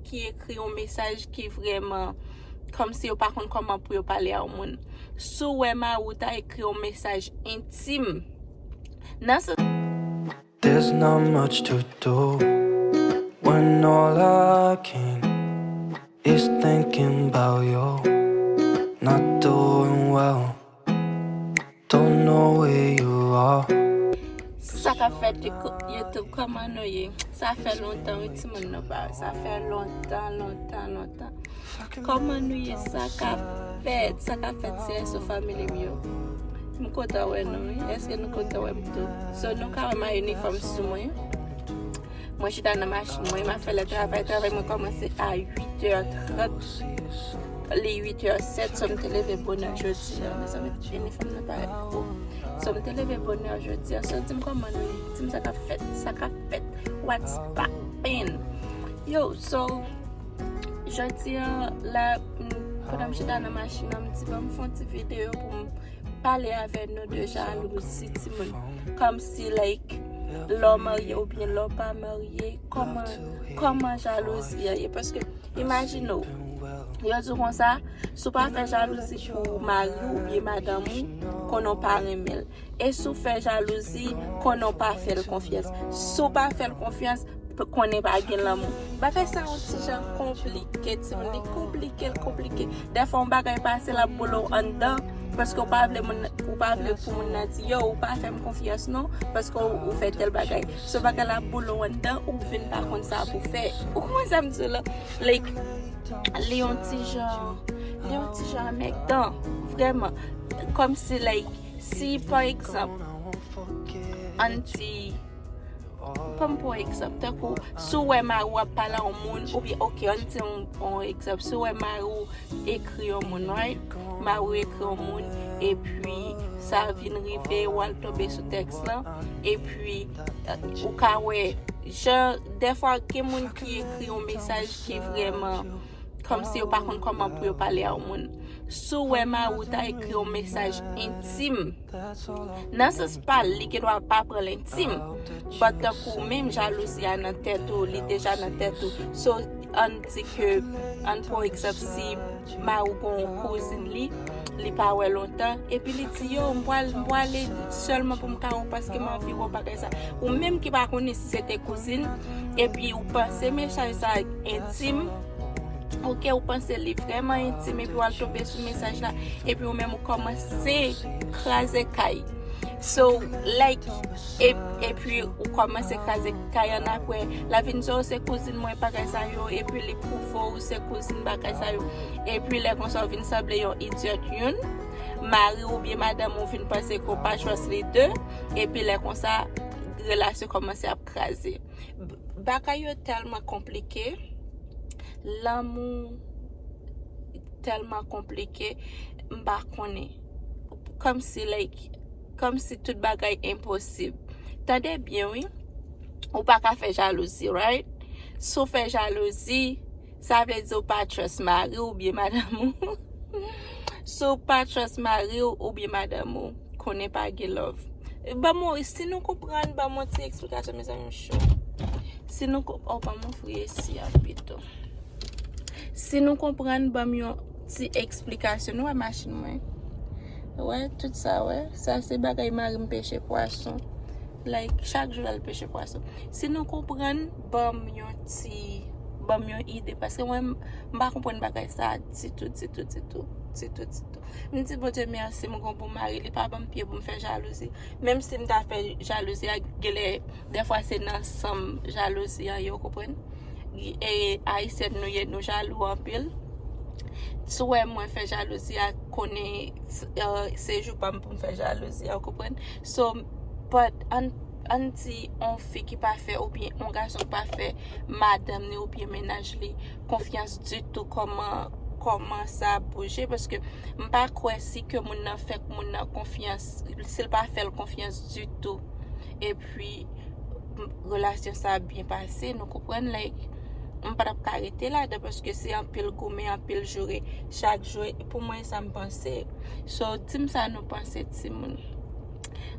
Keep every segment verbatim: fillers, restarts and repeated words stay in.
ki ekri yon mesaj ki vrèman kòmsi yo pa konn kòman pou yo pale a yon moun. Si w wè mari w ta ekri yon mesaj entim, nan sans There's not much to do when all I can is thinking about you. Not doing well, don't know where you are. Sa k ap fèt YouTube, kòman nou ye? Sa fè lontan wi timoun nou pa. Sa fè lontan, lontan, lontan. Kòman nou ye? Sa k ap fèt? Sa k ap fèt C S O family m yo? M kontan wè nou wi. Èske nou kontan wè m tou? So nou ka wè m a inifòm sou mwen. Mwen chita nan machin mwen, m ap fè lè travay. Travay mwen kòmanse a uit è trant. Li uit è sèt, so m te leve bonè jodi a. Mezanmi, inifòm nan parèt gwo. So m te leve bonè jodi a. So di m kòman nou ye? Di m sa k ap fèt? Sa k ap fèt? What's poppin'? Yo, so jodi a la, m, pandan m chita nan machin nan, m di ban m fè yon ti videyo pou m pale avè nou de jalouzi timoun. Kòmsi like lè w marye oubyen lè w pa marye, kòman kòman jalouzi a ye? Paske imajine w, yo di w konsa, si w pa fè jalouzi pou mari w oubyen madanm ou, konnen w pa renmen l. E si w fè jalouzi, konnen w pa fè l konfyans. Si w pa fè l konfyans, konnen pa gen lanmou. Bagay sa yon ti jan konplike timoun, li konplike, l konplike. Dèfwa yon bagay pase l ap boule w anndan, paske w pa vle moun, ou pa vle pou moun nan di yo, ou pa fè m konfyans non, paske ou, ou fè tèl bagay. So bagay la ap boule w anndan, ou vin pa konn sa pou fè. Ou konprann sa m di w la? Like, li yon ti jan, li yon ti jan anmèdan, vrèman. Kòmsi like, si pa egzanp, ann di, ban m pran egzanp, tankou si w wè mari w ap pale a yon moun, oubyen, oke, ann di yon, yon egzanp, si w wè mari w ekri yon moun, right? Mari w ekri yon moun, epi sa vin rive, w al tonbe sou tèks lan, epi ou ka wè, jan, dèfwa gen moun ki ekri yon mesaj ki vrèman kòmsi yo pa konn kòman pou yo pale a yon moun. Si w wè mari w ta ekri yon mesaj entim, nan sans pa l, li gendwa pa pran l entim, but tankou ou menm, jalouzi a nan tèt ou, li deja nan tèt ou. So, ann di ke, ann pran egzanp, si mari w gen yon kouzin li, li pa wè lontan, epi li di, yo, m pral, m prale sèlman pou m ka wè w paske m anvi wè w, bagay sa. Ou menm ki pa konnen si se te kouzin, epi ou panse mesaj sa entim, oke, ou panse li vrèman entim, epi w al tonbe sou mesaj la, epi ou menm ou kòmanse kraze kay. So, like, e, epi ou kòmanse kraze kay an apre, l ap vin di w se kouzin mwen, bagay sa yo, epi li pwouve w se kouzin, bagay sa yo. Epi lè konsa w vin sanble yon idyòt youn, mari w oubyen madanm ou vin panse ke w pa trust li de, epi lè konsa, relasyon kòmanse ap kraze. B-, bagay yo tèlman konplike, lanmou tèlman konplike, m pa konnen. Kòmsi, like, kòmsi tout bagay enposib. Tande byen, wi. Ou pa ka fè jalouzi, right? Si w fè jalouzi, sa vle di w pa trust mari w oubyen madanm ou. Si w pa trust mari w oubyen madanm ou, konnen pa gen love. Ban m, si nou konprann, ban m yon ti eksplikasyon, mezanmi, m cho. Si nou konp-, oh, ban m ouvri esi a pito. Si nou konprann, ban m yon ti eksplikasyon. Nou wè machin mwen? Wè, tout sa, wè. Sa se bagay mari m peche pwason. Like, chak jou l al peche pwason. Si nou konprann, ban m yon ti, ban m yon ide. Paske mwen, m, m pa konprann bagay sa ditou, ditou, ditou, ditou, ditou. M di Bondye mèsi, m gon bon mari, li pa ban m pye pou m fè jalouzi. Menm si m ta fè jalouzi a, genlè, dèfwa se nan san m jalouzi an ye, ou konprann? E, Ayisyèn nou ye, nou jalou anpil. Si w wè mwen fè jalouzi a, konnen, eh, se jou pa m pou m fè jalouzi a, ou konprann? So, but, ann, ann di, on fi ki pa fè, oubyen on gason ki pa fè madanm ni oubyen mennaj li konfyans ditou, kòman, kòman sa bouje, paske m pa kwè si ke moun nan fè moun nan konfyans, si l pa fè l konfyans ditou, epi, m, relasyon sa ap byen pase, nou konprann, like, m pa t ap ka rete ladan, paske se anpil goumen, anpil joure, chak jou, pou mwen, sa m panse. So, di m sa nou panse, timoun.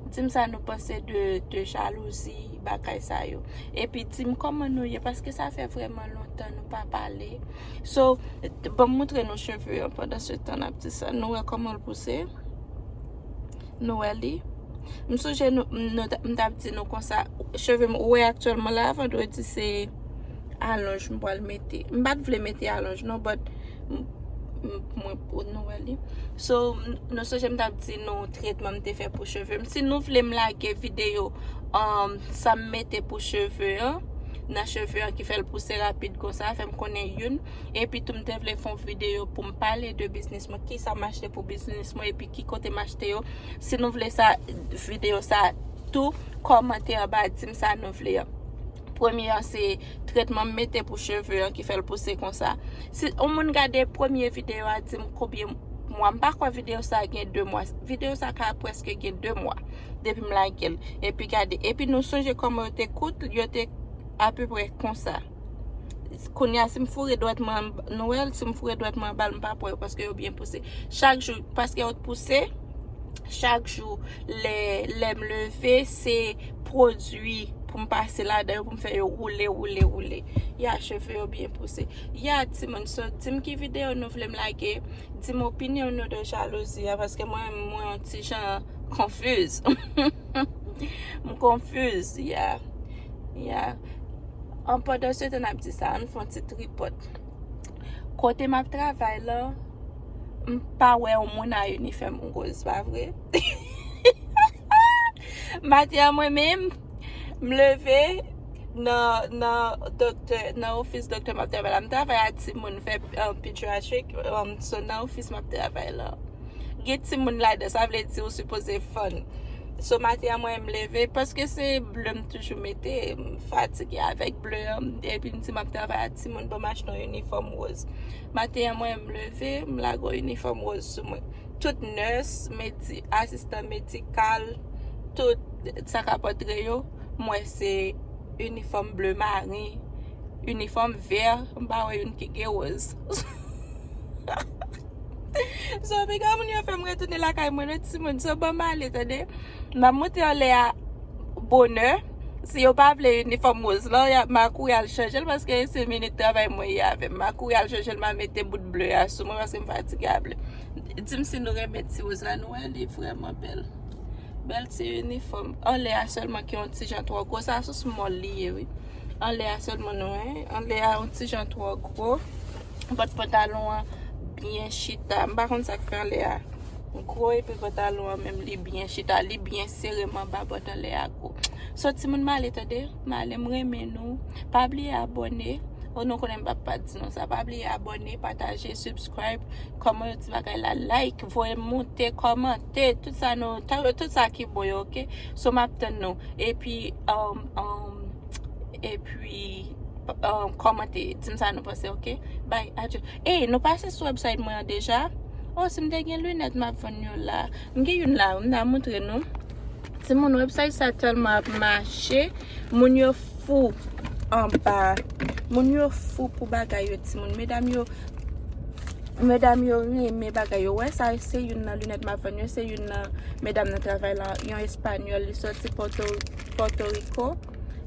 Di m sa nou panse de, de jalouzi, bagay sa yo. Epi di m kòman nou ye, paske sa fè vrèman lontan nou pa pale. So, ban m montre nou cheve an pandan se tan n ap di sa. Nou wè kòman l pouse? Nou wè li? M sonje nou, m, nou, m t ap di nou konsa, cheve m, ou wè aktyèlman la, vandredi se alonj m pral mete. M pa t vle mete alonj non, but m, m, mwen, nou wè li. So, m, nou sonje m t ap di nou tretman m te fè pou cheve m. Si nou vle m lage videyo, um, sa m mete pou cheve an, nan cheve an ki fè l pouse rapid konsa, fè m konnen youn. Epi tou m te vle fè yon videyo pou m pale de biznis mwen, kisa m achte pou biznis mwen, epi ki kote m achte yo. Si nou vle sa, videyo sa tou, kòmante anba, di m sa nou vle an. Premye an se tretman m mete pou cheve an ki fè l pouse konsa. Si yon moun gade premye videyo a, di m konbyen mwa. M pa kwè videyo sa gen de mwa. Videyo sa ka prèske gen de mwa depi m lage l. Epi gade, epi nou sonje kòman yo te kout, yo te apeprè konsa. Kounye a, si m foure dwèt mwen anba, nou wè l, si m foure dwèt mwen anba l, m pa pran yo paske yo byen pouse. Chak jou, paske yo pouse, chak jou, lè, lè m leve, se pwodui pou m pase ladan yo, pou m fè yo woule, woule, woule. Ya, cheve yo byen pouse. Ya, timoun, so, di m ki videyo nou vle m lage, di m opinyon nou de jalouzi a, paske mwen, mwen yon ti jan konfiz. M konfiz, ya. Ya. An pandan se tan n ap di sa, ann fè yon ti tripòt. Kote m ap travay la, m pa wè yon moun a inifòm woz, pa vre? Maten an mwen menm, m leve nan, nan doktè, nan ofis doktè m ap travay la. M travay a timoun fè, um, pediatric, um, so nan ofis m ap travay la. Gen timoun ladan, sa vle di ou sipoze fann. So maten an mwen m leve, paske se ble m toujou mete, m fatige avèk ble an, epi m di m ap travay a timoun, ban m achte yon inifòm woz. Maten an mwen m leve, m lage yon inifòm woz sou mwen. Tout nès, medi-, asistan medikal, tout sa k ap antre yo, m wè se inifòm ble maren, inifòm vè, m pa wè youn ki gen woz. So, piga moun yo fè m retounen lakay mwen, non, timoun. So, ban m ale, tande. M ap monte anlè a bonè. Si yo pa vle inifòm woz lan, y a, m a kouri al chanje l, paske se minit travay mwen ye avè m. M a kouri al chanje l, m a mete bout ble a sou mwen, paske m fatige a ble. Di m si nou renmen ti woz la, nou wè, li vrèman bèl. Bèl ti inifòm. Anlè a sèlman ki yon ti jan twò gwo. Sa sou small li ye, wi. Anlè a sèlman nou, hein. Anlè a yon ti jan twò gwo. But pantalon an byen chita. M pa konn sa k fè anlè a gwo, epi pantalon an menm li byen chita. Li byen sere m anba, but anlè a gwo. So, timoun, m ale, tande. M ale, m renmen nou. Pa bliye abòne. O, nou konnen m p ap pa di nou sa. Pa bliye abòne, pataje, subscribe. Kòman yo di bagay la, like, voye monte, kòmante, tout sa nou, ta-, tout sa ki bon yo, oke? So, m ap tann nou. Epi, um, um, epi, um, kòmante, di m sa nou panse, oke? Bay, adye. Ey, nou pase sou website mwen an deja? O, si m te gen linèt, m ap vann yo la. M gen youn la, m ta montre nou. Timoun, website sa tèlman ap mache, moun yo fou anba. Moun yo fou pou bagay yo, timoun. Medam yo, medam yo renmen bagay yo. Wè sa, se youn nan linèt m ap vann yo, se youn nan medam nan travay la, yon espanyòl, li soti Pòto, Pòtoriko.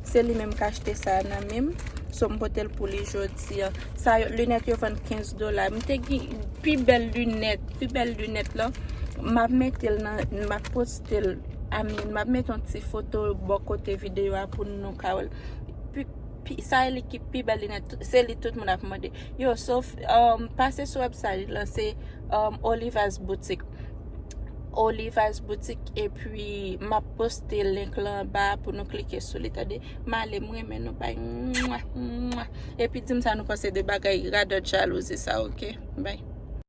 Se li menm k achte sa nan men m. So, m pote l pou li jodi a. Sa yo, linèt yo vann kenz dola. M te gen pi bèl linèt, pi bèl linèt la. M ap mete l nan, m ap poste l, I mean, m ap mete yon ti foto bò kote videyo a pou nou ka wè l. Pi, pi, sa e li ki pi bèl linèt, se li tout moun ap mande. Yo, so, um, pase sou website lan, se, um, Olivas Boutique. Olivas Boutique, epi m ap poste link lan anba pou nou klike sou li, tande. M ale, m renmen nou, bay. Mwa, mwa. Epi di m sa nou panse de bagay radòt jalouzi sa, oke? Bay.